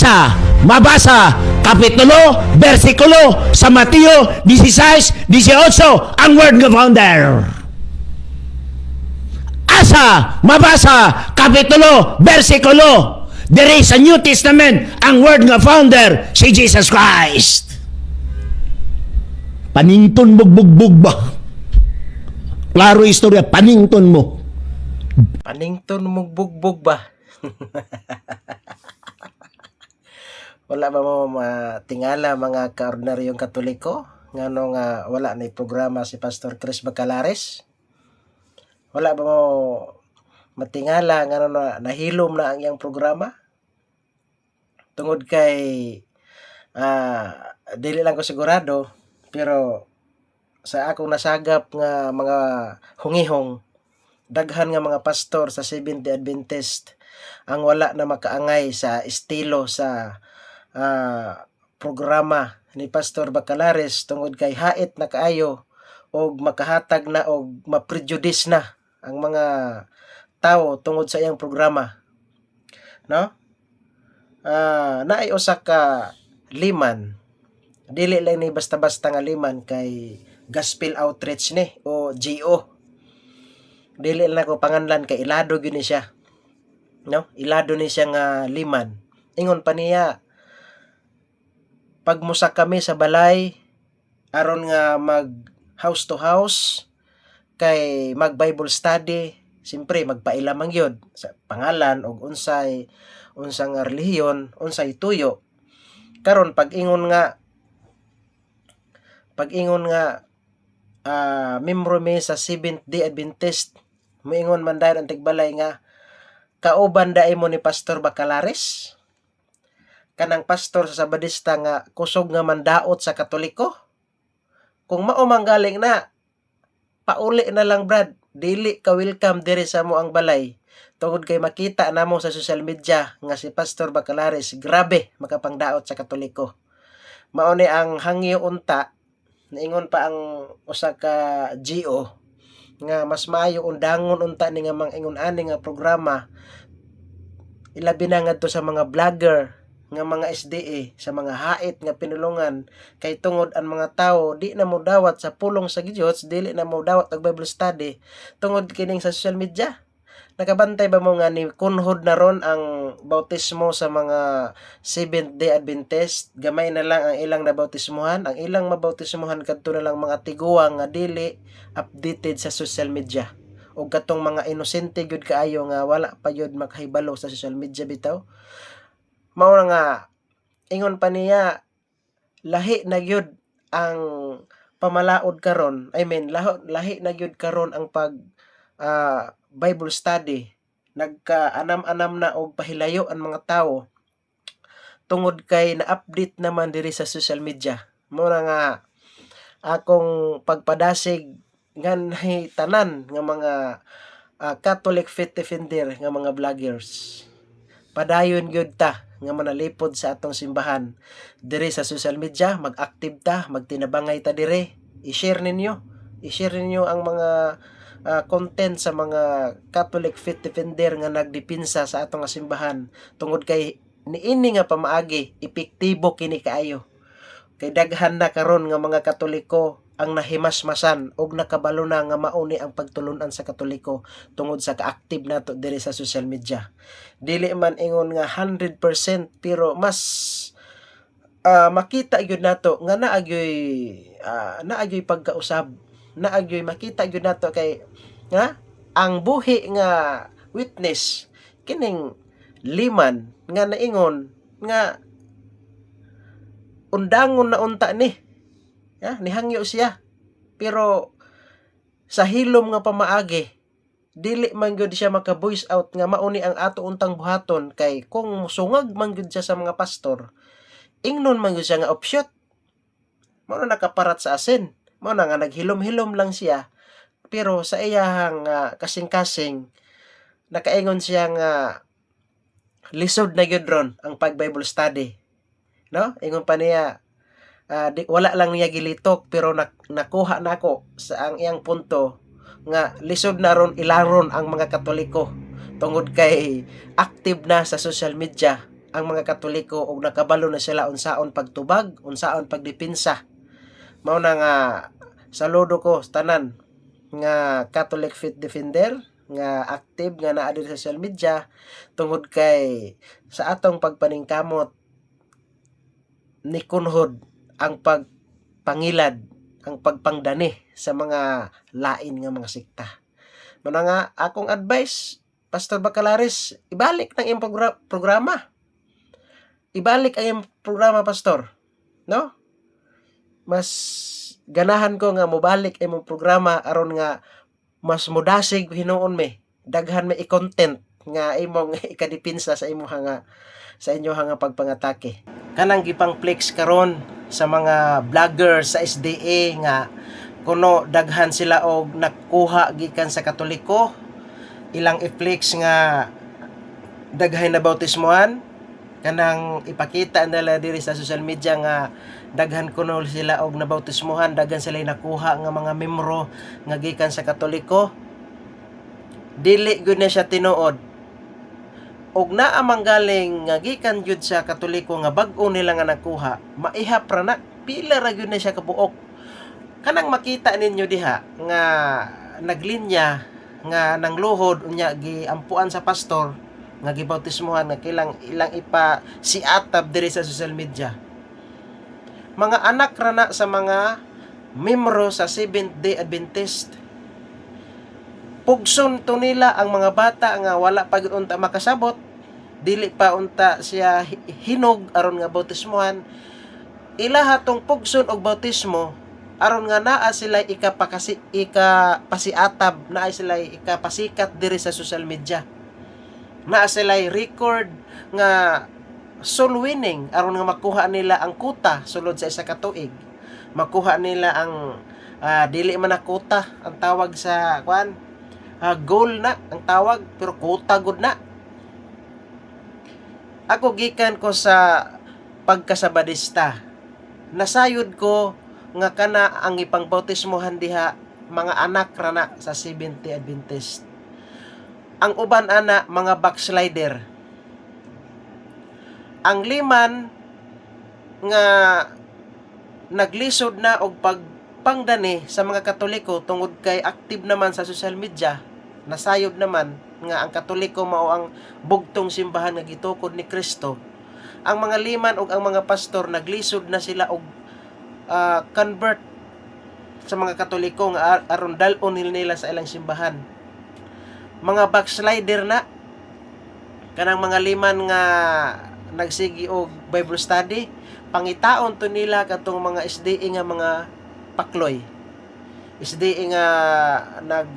Asa mabasa kapitulo, versikulo sa Mateo 16:18 ang word nga founder? Asa mabasa kapitulo, versikulo diri sa New Testament ang word nga founder si Jesus Christ? Panington mo bugbog ba? Klaro istorya, panington mo. Panington mo bugbog ba? Wala ba mo matingala, mga kaordinaryong Katoliko, ngano nga wala na programa si Pastor Chris Bacalares? Wala ba mo matingala ngano na nahilom na ang iyang programa? Tungod kay dili lang ko sigurado, pero sa akong nasagap nga mga hungihong, daghan nga mga pastor sa Seventh-day Adventist ang wala na makaangay sa estilo sa programa ni Pastor Bacalares tungod kay hait na kaayo og makahatag na og ma-prejudice na ang mga tao tungod sa iyang programa, no? Naay usa ka layman, dili lang ni basta-basta nga layman kay Gospel Outreach ni o GO. Dili lang ko panganlan kay ilado gyud ni siya, no? Ilado ni siya nga layman. Ingon pa niya, pag musa kami sa balay aron nga mag house to house kay mag Bible study, siyempre magpaila man gyud sa pangalan og unsay unsa nga relihiyon, unsay tuyo. Karon pag ingon nga membro mi sa Seventh Day Adventist, moingon man dayon ang tigbalay nga, "Kauban daay mo ni Pastor Bacalares, kanang pastor sa Sabadista nga kusog nga mandaot sa Katoliko? Kung mao man galing na, pauli na lang, brad. Dili ka welcome diri sa among balay tungod kay makita namo sa social media nga si Pastor Bacalares grabe makapangdaot sa Katoliko." Mao ni ang hangyo unta, niingon pa ang usa ka GO nga mas maayo undangon unta ni nga mga ingon ani nga programa, ilabi na ngadto sa mga vlogger nga mga SDA, sa mga hait nga pinulungan, kay tungod ang mga tawo di na mo dawat sa pulong sa Dios, dili na mo dawat og Bible study tungod kining sa social media. Nakabantay ba mo nga ni kunhod na ron ang bautismo sa mga Seventh Day Adventist? Gamay na lang ang ilang nabautismuhan. Ang ilang mabautismuhan kadto na lang mga tiguang nga dili updated sa social media ug katong mga inosente gyud kaayo nga wala pa gyud makahibalo sa social media bitaw. Mao na nga ingon pa niya, lahi na gyud ang pamalaod karon, I mean, lahi na gyud karon ang pag Bible study. Nagka anam-anam na og pahilayo ang mga tawo tungod kay na-update naman diri sa social media. Mao na nga akong pagpadasig nganhi tanan nga mga Catholic Faith Defender nga mga vloggers, padayon gyud ta nga manalipod sa atong simbahan diri sa social media. Mag-active ta, magtinabangay ta diri. I-share ninyo ang mga content sa mga Catholic Faith Defender nga nagdepensa sa atong nga simbahan tungod kay niini nga pamaagi epektibo kini kaayo kay daghan na karon nga mga Katoliko ang nahimasmasan og nakabalo na nga mao ni ang pagtulunan sa Katoliko tungod sa ka-active nato diri sa social media. Dili man ingon nga 100%, pero mas makita gyud nato nga naa gyoy pagkausab, naa gyoy makita gyud nato kay nga ang buhi nga witness kining layman nga naingon nga undangon na unta ni. Ya, nihangyo siya. Pero sa hilom nga pamaagi, dili man gyud siya maka voice out nga mao ni ang ato untang buhaton kay kung sungag man gyud siya sa mga pastor, ingnon man gyud siya nga offshoot. Mao na nakaparat sa asin. Mao na nga naghilom-hilom lang siya. Pero sa iyahang kasing-kasing, nakaingon siya nga lisod na gyud ron ang pag Bible study. No? Ingon pa niya, wala lang niya gilitok pero nakuha nako sa ang iyang punto nga lisod na ron ilaron ang mga Katoliko tungod kay active na sa social media. ang mga Katoliko ug nakabalo na sila unsaon pagtubag, unsaon pagdepensa. Mao na nga saludo ko sa tanan nga Catholic Faith Defender nga active nga naa diri sa social media, tungod kay sa atong pagpaningkamot ni kunhod ang pagpangilad, ang pagpangdani sa mga lain nga mga sekta. Mao na nga akong advice, Pastor Bacalares, ibalik ng iyong programa. Ibalik ang iyong programa, Pastor. No? Mas ganahan ko nga mobalik imong programa aron nga mas mudasig hinuon me. Daghan may i-content nga imong ikadipinsa sa inyo nga pagpangatake. Kanang gipang flex karon sa mga vlogger sa SDA nga kuno daghan sila og nakuha gikan sa Katoliko, ilang i-flex nga daghay na bautismohan, kanang ipakita nila diri sa social media nga daghan kuno sila og nabautismohan, daghan sila nakuha nga mga membro nga gikan sa Katoliko, dili gyud na siya tinuod. Og naa man galing nga gikan gyud sa Katoliko nga bag-o nila nga nakuha, maihap ra na, pila ra gyud na siya kabuok. Kanang makita ninyo diha nga naglinya nga nangluhod, unya giampuan sa pastor nga gibautismohan, nga kilang ilang ipa siatab diri sa social media, mga anak ra na sa mga membro sa Seventh Day Adventist. Pugson to nila ang mga bata nga wala pa gyud unta makasabot, dili pa unta siya hinog aron nga bautismohan. Ilaha tong pugson og bautismo aron nga naa sila ikapakasi, ikapasiatab, naa sila ikapasikat diri sa social media, naa sila record nga soul winning aron nga makuha nila ang kuta sulod sa isa ka tuig, makuha nila ang dili man na kuta ang tawag sa kwan, goal na ang tawag, pero kuta gud na. Ako, gikan ko sa pagkasabadista, nasayod ko nga kana ang ipangbautismohan diha, mga anak ra na sa Seventh Adventist. Ang uban ana, mga backslider. Ang liman nga naglisod na og pagpangdani sa mga Katoliko tungod kay active naman sa social media, nasayod naman nga ang Katoliko mao ang bugtong simbahan nga gitukod ni Kristo. Ang mga liman ug ang mga pastor, naglisod na sila og convert sa mga Katoliko nga aron dal-on nila sa ilang simbahan. Mga backslider na kanang mga liman nga nagsigi og Bible study, pangitaon to nila katong mga SDA nga mga pakloy. SDA nga nag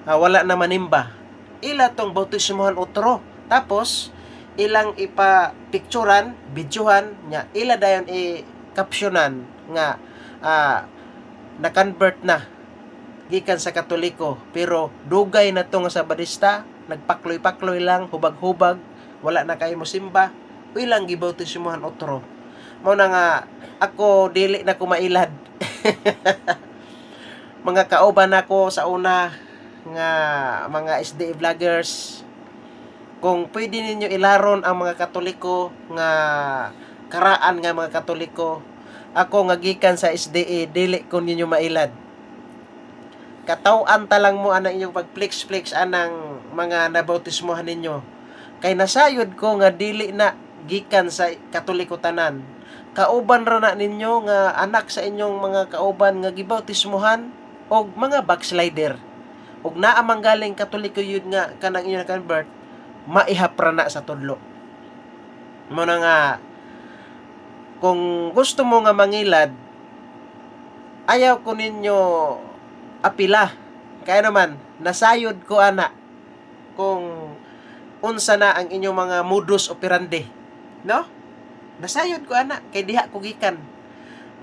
wala na manimba. Ila tong bautismohan otro. Tapos ilang ipa-picturean, videohan nya, ila dayon i-captionan nga na-convert na gikan sa Katoliko, pero dugay na to nga Sabadista, nagpakloy-pakloy lang, hubag-hubag, wala na kay mo simba, ilang gibautismohan otro. Mao na nga ako, dili na ko mailad. Mga kauban nako sa una nga mga SDA vloggers, kung pwede ninyo ilaron ang mga Katoliko nga karaan nga mga Katoliko, ako nga gikan sa SDA, dili ko ninyo mailad. Kataw-an ta lang mo anang inyong pag-flex-flex anang mga nabautismohan ninyo, kay nasayod ko nga dili na gikan sa Katoliko tanan. Kauban ra na ninyo nga anak sa inyong mga kauban nga gibautismohan og mga backslider. Og naa man galing Katoliko yun nga kanang inyo na convert, maihap ra na sa tudlo. Mao na nga kung gusto mo nga mangilad, ayaw ko ninyo apila. Kaya naman, nasayod ko ana kung unsa na ang inyong mga modus operandi. No? Nasayod ko ana kay diha ko gikan.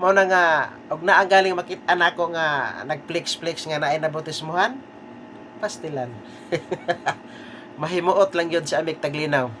Mao na nga og naa galing makita nako nga nagflex-flex nga naay nabautismohan, pastilan. Mahimuot lang yun sa amig taglinaw.